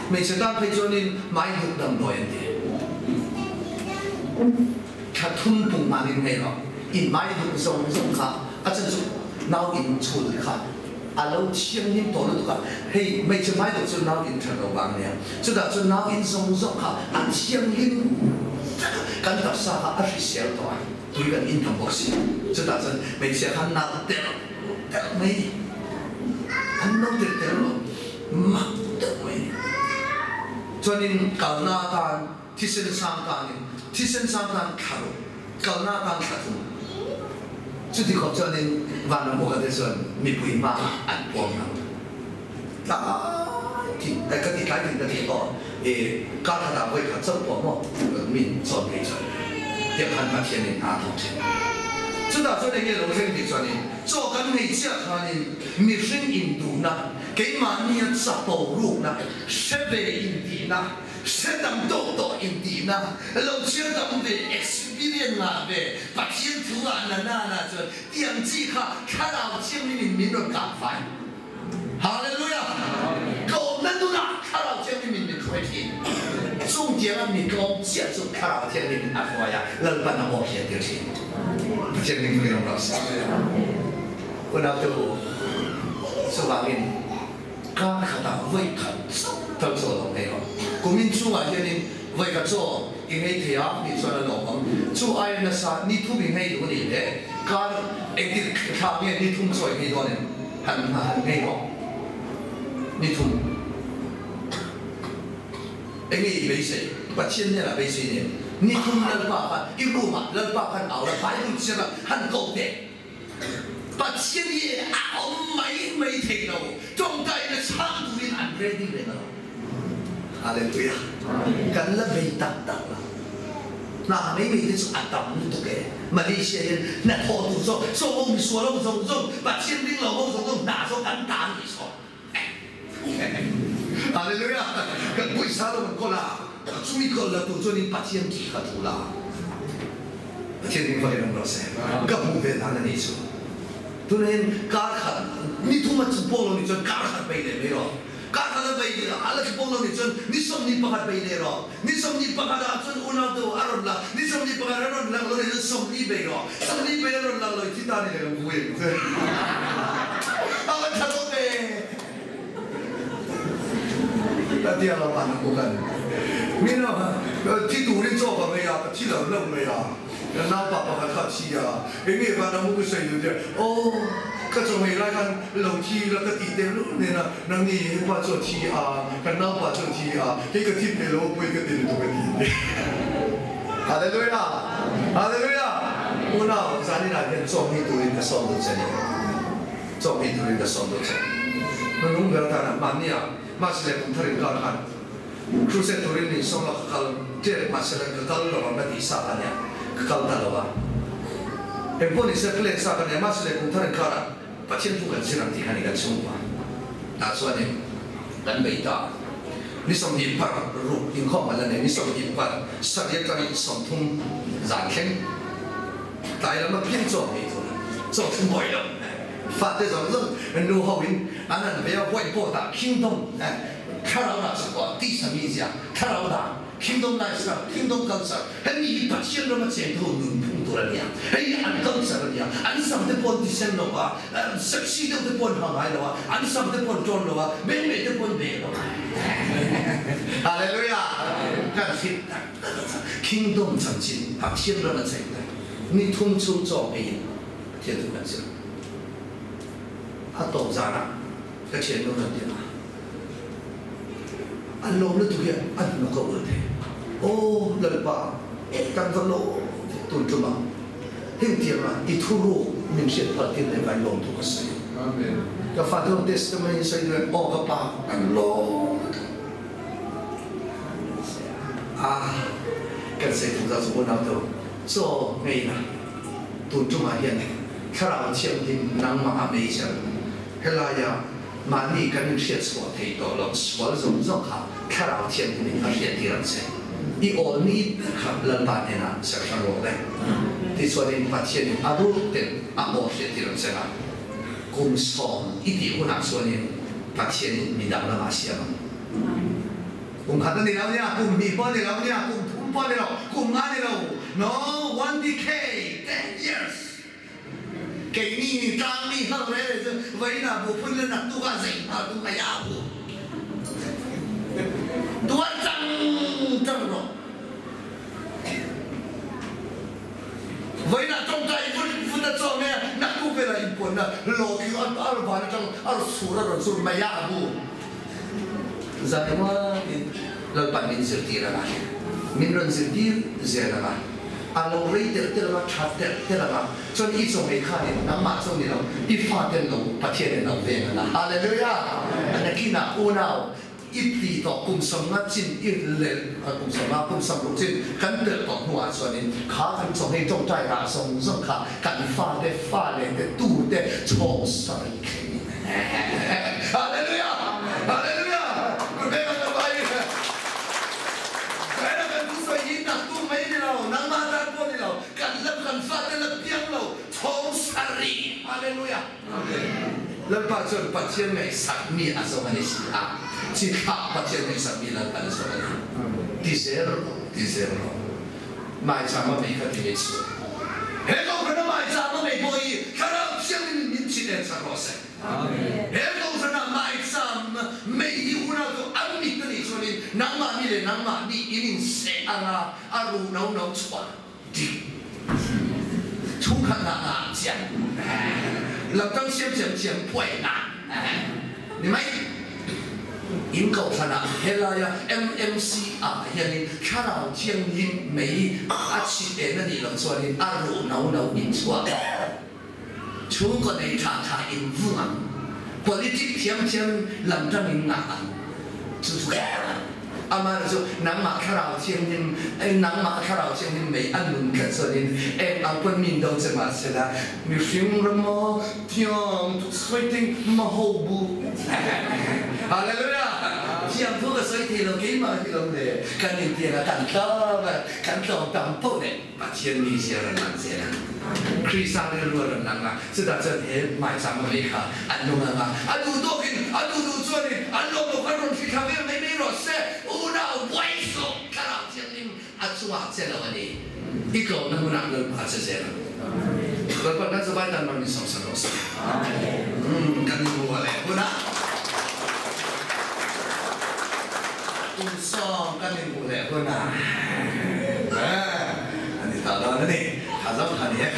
Hmeichhe tan phei chuanin hmai duk damdawi an ti. Thla thum punghman in ngei rawh. I hmai duk zawng zawng kha a chan chu nau in chul kha a lo thianghlim tawh lutuk a, hei hmeichhe hmai duk chu nau in that lo vang nia. Chutah chuan nau in zawng zawng kha a thianghlim vek a, kan taksa kha a hrisel tawh a, tui kan in tam bawk si. Chutah chuan hmeichhia kha nalh telh telh mai ni. An no telh telh lo mak deuh mai ni. Chuanin kalna atan Thisen sang tanin thisen sang tan thla ruk, kalna tan thla thum. Chuti khawp chuanin vanram uka te chuan mipui hmaah an puang ang. Tlai thin, eh ka ti tlai thin ka ti aw, i kar khatah vawi khat chauh pawh maw min chawn phei chuan tiang khan Pathianin hna a thawk thin. Chutah chuan enge lo thleng tih chuanin chaw kan ngei chiah khanin mihring induhna, keimahnia chapo rukna, hre ve intihna, Hre tam tawk tawh intihna, lo chhiar tam ve, experience ngah ve, Pathian thu ah na na na chuan tiang chi kha Thlarau Thianghlim in min rawn kah fai. Hallelujah! Tlawmna nunah Thlarau Thianghlim in min hruai thin. Chung tianga mi tlawm chiah chu Thlarau Thianghlim in a hruai a, Lalpan a aw hriat tir thin. Pathian hming hmangin awm rawh se. Unaute u, chuvangin Kar khatah vawi khat chauh tal chaw lo ngei rawh. Kumin chungah hianin vawi khat chaw i ngei thei a nih chuan a lawmawm. Chu aia nasa ni thum i ngei duh a nih le, kar engtik thla nge ni thum chaw i ngei dawn em? Han han ngei rawh. Ni thum. Enge i beisei? Pathian hnenah beisei nen. Ni thum Lalpa khan i room ah Lalpa khan au la, Bible chhiar la, han ko teh. Pathian hi a awm mai mai thei lo, tawngtaina chhang turin an ready reng a lo. Hallelujah. Kan la bei tak tak lo. Hna mai mai te chu a tam lutuk e. Malaysia hian hna thawh tur zawk, saw ho misual ho zawng zawng, Pathian ring lo ho zawng zawng hna zawk an ta a nih saw. Hallelujah. Kan pawisa lo kan kawl a, chumi kawl la tur chuanin Pathian tih kha thu la. Pathian hming fakin awm rawh se. Ka hmuh ve dan a nih chu. Tunah hian kar khat ni thum a chu pawng lo nih chuan kar khat bei leh mai rawh. Kar khat a bei a la chu pawng lo nih chuan ni 21 bei leh rawh. Ni 21 ah chuan unau te u a rawn lang. Ni 21 a rawn lang lo nih chuan 40 bei rawh. 40 bei a rawn lang lo i thi ta ni leh kan vui ang che. A va tha lo ve. A tia lo an hmu kan. Mi no thi turin chaw ka ngei a, ka thi lo hlauh mai a. Ka naupa pakhat kha a thi a, eng nge van a mu ka sawi duh tia, aw ka chaw ngei lai khan lo thi ila ka tih teh lul nen a, nangni hepa chu a thi a, kan naupa chu a thi a, kei ka thi phei lo a pawi ka ti lutuk a ti. Hallelujah! Hallelujah! Unau, zaninah hian chaw ngei turin ka sawm duh che ni. Chaw ngei turin ka sawm duh che. Hmanung ber atana hmannia Mahse leh kum thar inkar khan Crusade turin min sawm a, ka kal tep mahse la ka kal lo ang ka tih sa kha nia, ka kal ta lo a. Engpawh ni se plan sa kha nia, mahse leh kum thar inkarah Pathian thu kan zir ang tih kha ni kan chhungkua. Tah chuanin kan bei ta. Ni 26 inkhawm kan la nei, ni 27 atangin 30 zan thleng tlai lama piang chaw ngei tur a, chaw thu mawi lo. Fate zawng zawng nu ho in an han ve a, whiteboard ah kingdom thlarau dah chakawh tisa mizia thlarau dah kingdom lifestyle kingdom culture hemi hi Pathian rama cheng tu nunphung tur a nia, hei hi an culture a nia, an sam te pawh an tisen lo a, sexy deuh te pawh an ha ngai lo a, an sam te pawh an tawn lo a, mei mei te pawh an beh lo a. Hallelujah! Kan hrilh tak tak a kingdom chanchin Pathian rama cheng te ni thum chhung chaw ei in Pathian thu kan zir. A tawp zanah ka thiannu rawn ti a, an lawm lutuk hian a hnuk a ul thei. Aw Lalpa, kan va lawm thei tun tum a, hengtianga i thuruk min hriat phal tir leh vai lawm thu ka sawi. Ka fate ho testimony in sawi duh em? Aw ka pa, kan lawm lutuk. Ah, kan sawi tum zat chu unau te ho, chaw ngeina. Tun tumah hian Thlarau Thianghlim nangmah a major helaia mahni kan inhriat chhuah thei tawh loh sual zawng zawng kha Thlarau Thianghlim in a hriat tir ang che. I awl ni ber kha Lalpa hnenah ser hran rawh le. Tichuanin Pathianin a ruk ten a aw hriat tir ang che nga kum 10 i tih hunah chuanin Pathianin midang lamah a siam ang. Kum khat a ni lo nia, kum hnih pawh a ni lo nia, kum thum pawh a ni lo, kum nga a ni lo. No, one decade, 10 years. Keini tlang mi ho re re chu vawiinah buh phun le naktuk ah zei hna tu a ya bu. Tuan cang cang rawh. Vawiinah tawngtai vun vun a cawm e naktuk vel ah in puan na law khi an ar van atang ar sur a ron sur mai ya bu. Zaiwa in Lalpan min zirtir anga min ron zirtir zel anga a lo rei telh telh anga tha telh telh anga chuan i chaw ei khanin nangmah chu ni lo i faten lo Pathian in lo veng anga Hallelujah nakinah unau i ti tawh kum 50 chin i lel kum 50 kum 60 chin kan telh tawh hnuah chuanin kha kan chaw hei tawngtai rah zawng zawng kha kan fate fa leh te tu te chhawng sarih thleng in Hallelujah Hallelujah kun veng an lo ai Kaina kan thusawi hi naktu mai ni lo nangmah tan pawh ni lo kan lam kan fate la piang lo chhawng sarih Hallelujah Lalpa chuan Pathian ngaihsak mi a zawng a ni si a, chi thlah Pathian ngaihsak mi Lalpan a zawng a ni. Ti zel rawh, ti zel rawh. Maicham a mei kha ti mi chu. He kohhran a maicham a mei pawh hi Thlarau Thianghlim in min chit en sak rawh se. He kohhran a maicham mei hi unau chu an mit a nih chuanin nangmahni leh nangmahni in inseh anga a ruh no no chhuah Dik. Chhungkhat hna hna chiang. Lamkal siamsiam thiam puai hna ni mai. In kohhran ah helaia MMC ah hianin Thlarau Thianghlim mei a chhit en a nih loh chuanin a ruh no no in chhuak. Chhungkaw nei tha tha in vung ang. Politic thiam thiam lam tang in ngah ang. Chu chu ka ang. Amaherawh chu nangmah Thlarau Thianghlim, nangmah Thlarau Thianghlim mei a nun tlat chuanin eng ang pawn min do che mahsela mihring rama thiam thu sawi ting maho bu. Hallelujah! Thiam thu ka sawi thei lo keimah hi lo le. Kan intiang a kan tlawm a, kan tlawm tam poh leh. Pathian mizia rawn lang zel a, Krista rilru a rawn lang a, chutah chuan he hmaicham a mei kha an nung ang a, a duh tawkin, a duh duh chuanin an lawm lo khan rawn hri thla vel mai mai rawh se, unau buai suh, Thlarau Thianghlim a chungah che lo a ni, i tlawmna hmunah Lalpa a che zel ang. Lalpa kan zavai tan rawn insawmsak rawh se. Kan inhmu a leh hunah insawm kan inhmu leh hunah a ni ta dawn a ni. Tha zawng kha ni e.